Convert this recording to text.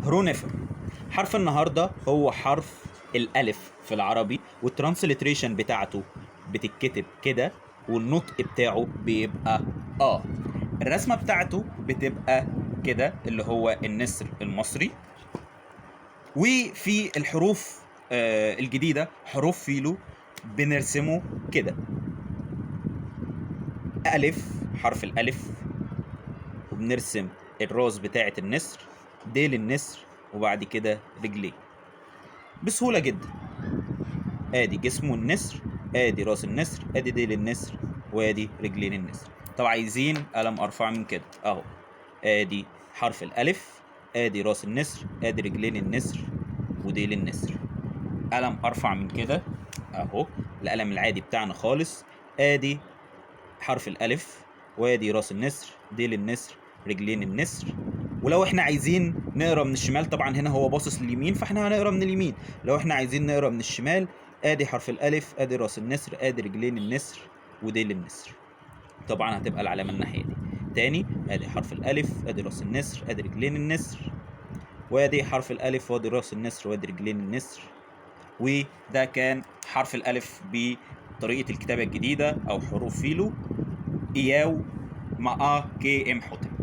هرونفر. حرف النهارده هو حرف الألف في العربي، وال transliteration بتاعته بتتكتب كده، والنطق بتاعه بيبقى آ. الرسمة بتاعته بتبقى كده، اللي هو النسر المصري. وفي الحروف الجديدة حروف فيلو بنرسمه كده، ألف، حرف الألف، وبنرسم الراس بتاعة النسر، ديل النسر، وبعد كده رجليه بسهولة جدا. ادي جسمه النسر، ادي راس النسر، ادي ديل النسر، وادي رجلين النسر. طب عايزين قلم ارفع من كده اهو، ادي حرف الالف، ادي راس النسر، ادي رجلين النسر، وديل النسر. قلم ارفع من كده اهو، القلم العادي بتاعنا خالص، ادي حرف الالف، وادي راس النسر، ديل النسر، رجلين النسر. ولو احنا عايزين نقرا من الشمال، طبعا هنا هو باصص لليمين فاحنا هنقرا من اليمين. لو احنا عايزين نقرا من الشمال، ادي حرف الالف، ادي راس النسر، ادي رجلين النسر، وديل النسر. طبعا هتبقى العلامه الناحيه دي. تاني، ادي حرف الالف، ادي راس النسر، ادي رجلين النسر، وادي حرف الالف، وادي راس النسر، وادي رجلين النسر. وده كان حرف الالف بطريقه الكتابه الجديده او حروف فيلو. إياو ما كي ام حوتب.